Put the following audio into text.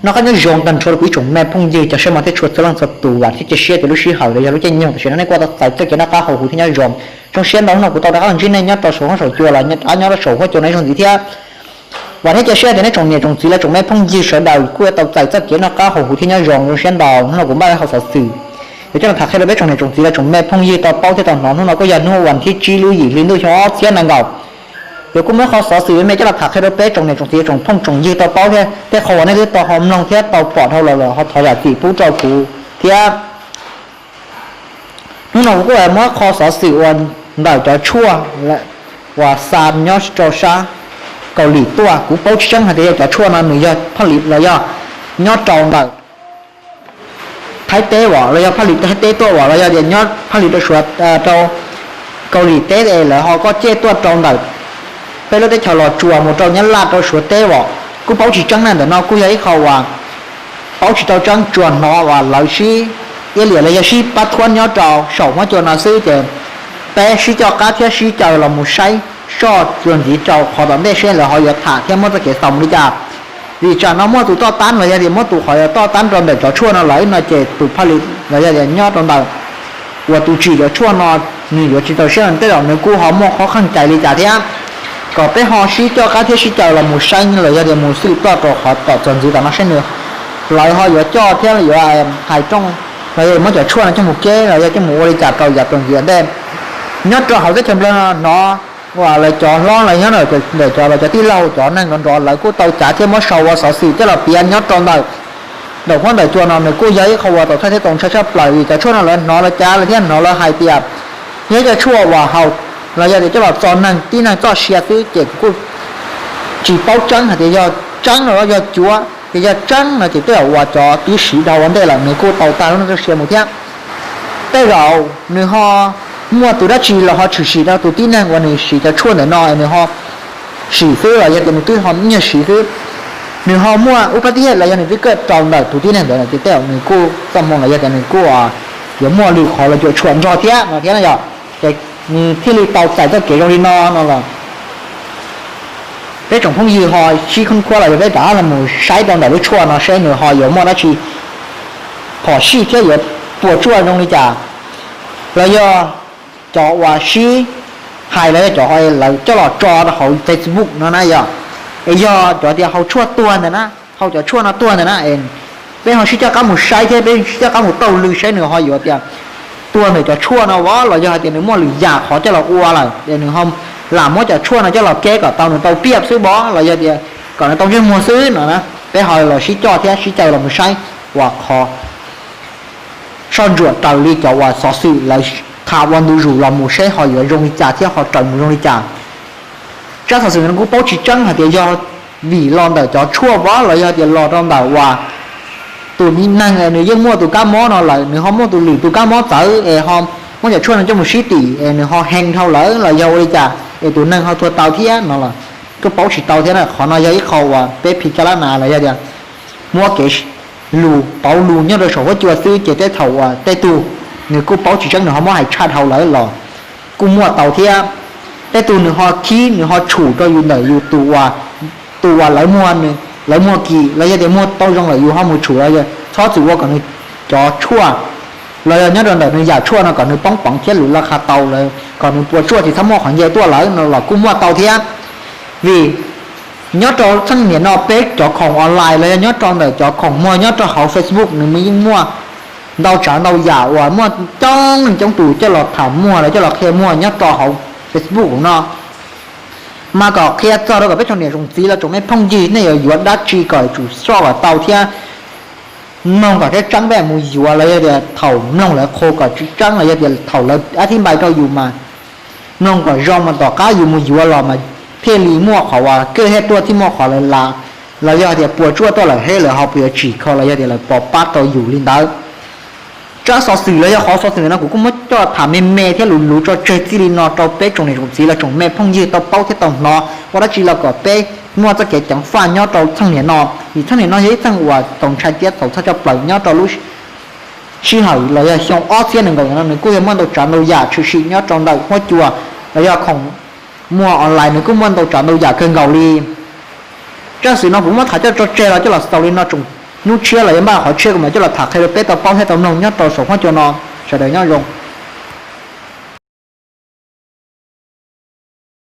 Noj qab nyob zoo tag nrho rau kuv ib tsoom me phooj ywg cov saib mos thiab tshua txhua leej txhua tus, vam thiab cia siab tias lub sij hawm los yog lub caij nyoog tam sim no nej kuj tau txais txoj kev noj qab haus huv thiab nyob zoo. Zoo siab ntau hnub no kuv tau rov qab los ntsib nej nyob rau saum huab saum cua los nyob rau saum huab cua no zoo ntxiv thiab. Vam thiab cia siab tias nej tsoom niam tsoom txiv los tsoom me phooj ywg sawv daws kuj yuav tau txais txoj kev noj qab haus huv thiab nyob zoo. Zoo siab ntau hnub no kuv npaj hauv xov xwm yuav coj los tham qhia rau peb tsoom niam tsoom txiv los tsoom me phooj ywg tau paub thiab tau hnov. Hnub no kuj yog hnub vas thib tsib lub yim hli ntuj xyoo ob txhiab nees nkaum. Yuav kuj muab qhov xov xwm me coj los tham qhia rau peb tsoom niam tsoom txiv tsoom phooj tsoom ywg tau paub thiab tej qhov uas nej twb tau ho mloog thiab tau pom dhau los los ho thov zam txim pub rau kuv thiab. Hnub no kuv kuj muab qhov xov xwm uas ntawm cov tshuaj uas xa nyob rau sab Kaus Lim tuaj, kuv paub tsis tseeb hais tias yog cov tshuaj no nws yog phaj lis los yog nyob rau ntawm Thaib teb os los yog phaj lis Thaib teb tuaj os los yog tias nyob phaj lis rau Suav, rau Kaus Lim teb es lawv ho koj cej tuaj rau ntawm peb lub teb chaws Los Tsuas mus rau Nyab Laj rau Suav teb os. Kuj paub tsis tseeb na, ntawm no kuj yog ib qho uas paub tsis tau tseeb, tsuas hnov uas lawv sib iab liam los yog sib pab thuab nyob rau saum huab cua no xwb ces peb sib coj qab thiab sib caw los mus saib soj tsuas ntxiv rau qhov tom ntej seb lawv ho yuav tham thiab muab txoj kev xaus mus li cas. Vim tsam no muaj tus toj tab los yog tias muab tus qhov yuav toj tab rau ntawm cov tshuaj no lawm no ces tus phaj lis los yog tias nyob rau ntawm uas tus tsim cov tshuaj no nws yuav tsis txaus siab no tej zaum nws kuj ho muaj qhov kheej cai li cas thiab. Kom peb ho sib coj qab thiab sib caw los mus saib los yog tias mus xwj ploj rau qhov tom txuas ntxiv tom no saib nws lawv ho yuav coj thiab yuav hais rooj los yog muab cov tshuaj no coj mus keb los yog coj mus ua li cas rau yav txuas ntxiv tom ntej. Nyob rau hauv teb chaws Nplog no hnov uas lawv cov hlob los nyob ntawm cov, lawv cov tij laug cov neeg nrov nrov lawv kuj tau cav thiab muab sau ua xov xwm coj los piav nyob rau ntawm ntawm huab ntawm cua no nws kuj yog ib qho uas txaus txhawj thiab txaus ntshai tshaj plaws vim cov tshuaj no lawv hnov lawv cav lawv thiab hnov lawv hais tias yog ib co tshuaj uas haus los yog tias coj los txo neeg tib neeg txoj sia xwb ces kuv kuj tsis paub tseeb hais tias yog tseeb los yog cuav, ces yog tseeb no ces tej zaum uas cov twb siv dhau ua ntej lawm nws kuj tau tag lub neej txoj sia mus thiab. Tej zaum nws ho muaj tus dab tsi los ho tshwm sim rau tus tib neeg uas nws siv cov tshuaj ntawm no nws ho sim xwb los yog tias nws twb ho nyiag siv xwb, nws ho muaj ub pab tib los yog nws twb kawm rau ntawm tus tib neeg ntawd no ces tej zaum nws kuj txoj hmoo los yog tias nws kuj yuav muaj lwm qhov los cuam tshuam nrog thiab no thiab no yog ces nws thiaj li tau txais txoj kev zoo li no no los peb tsoom phooj ywg ho sib khoob khuab los yog peb rov qab los mus saib rau ntawm lub tshuaj no seb nws ho yuav muaj dab tsi phom sij thiab yuav puas tsuaj zoo li cas los yog cov uas sib hais los yog cov lawv coj los tso rau hauv Facebook no na yog, es yog cov tias haus tshuaj tuag ntawd na, haus cov tshuaj no tuag ntawd na, peb ho sib coj qab mus saib thiab peb sib coj qab mus taug lw saib nws ho yuav tias tuag ntawm cov tshuaj no vov los yog hais tias nws muaj lwm yam qhov coj los ua lawm es nws ho lam muab cov tshuaj no coj los keb kom tau nws tau piaj xwb vov los yog tias kom nws tau ntsej muag xwb no na. Peb ho los sib coj thiab sib caw los mus saib uas qhov soj ntsuam raws li cov uas xov xwm lawv tham ua ntu zus los mus seb ho yuav zoo li cas thiab ho raws mus zoo li cas. Tsab xov xwm no kuj paub tsis tseeb hais tias yog vim los ntawm cov tshuaj vov los yog tias los rau ntawm uas tus neeg nws yeej muaj tus kab mob no lawm nws ho muaj tus lwm tus kab mob txawv es ho muab cov tshuaj no coj mus sib tim es nws ho hee dhau lawm los yog ua li cas es tus neeg ho tuag tau thiab no los kuj paub tsis tau thiab na. Qhov no yog ib qho uas peb phi ka lab nas los yog tias muab kev lus pauv lus nyob rau saum huab cua xwb ces tej thaum uas tej tug nws kuj paub tsis tseeb nws ho muab hais tshaj dhau lawm los kuj muaj tau thiab. Tej tug nws ho khib nws ho tshum rau yus ntawm yus tus uas, tus uas lawv muag, lawv muag kim los yog tias muag tau zoo lawm yus ho mus tshum los yog txhob txwm ua kom nws cov tshuaj los yog nyob rau ntawm nws yam tshuaj no kom nws poob poov thiab lus laj qha tau lawm kom nws puas tsuaj tsis txhob muaj qhov nce tuaj lawm no los kuj muaj tau thiab. Vim nyob rau txheej niam no peb cov khoom online los yog nyob rau ntawm cov khoom muag nyob rau hauv Facebook nws yeej muaj ntau tsav ntau yam uas muaj coob leej coob tus coj los tham muag los coj los qhia muag nyob rau hauv Facebook no. Mas kom qhia txog rau kom peb tsoom niam tsoom txiv los tsoom me phooj ywg nej yuav yuav dab tsi kom tsum soj kom tau thiab mloog kom tseeb tseeb peb mus yuav los yog tias thaum mloog lawv qhuas kom tsis tseeb los yog tias thaum lawv ab thib npai rau yus mas mloog kom zoo mas tom qab yus mus yuav los mas thiaj li muaj qhov uas kawj thiaj tuaj thiaj muaj qhov lawv la los yog tias puas tsuaj tuaj lawm thiab lawv ho puas yuav tsim kho los yog tias lawv pov pab rau yus li ntawd. Tsab xov xwm los yog qhov xov xwm ntawm no kuv kuj muab coj tham me me thiab luv luv tso tseg txij li no rau peb tsoom niam tsoom txiv los tsoom me phooj ywg tau paub thiab tau hnov ua dab tsi los kom peb muaj txoj kev ceev faj nyob rau txheej niam no. Vim txheej niam no yog ib txheej uas txaus ntshai thiab txaus txhawj tshaj plaws nyob rau lub sij hawm los yog xyoo ob txhiab nees nkaum no nws kuj yog muaj ntau tsav ntau yam tshwm sim nyob rau ntawm huab cua los yog khoom muag online nws kuj muaj ntau tsav ntau yam kawg nkaus li. Tsab xov xwm no kuv muab tham coj tso tseg los coj los xaus li no tsoom Hnub tshiab los yuav npaj qhov tshiab kuv mam coj los tham qhia rau peb tau paub thiab tau mloog nyob rau saum huab cua no. Sawv daws nyob zoo.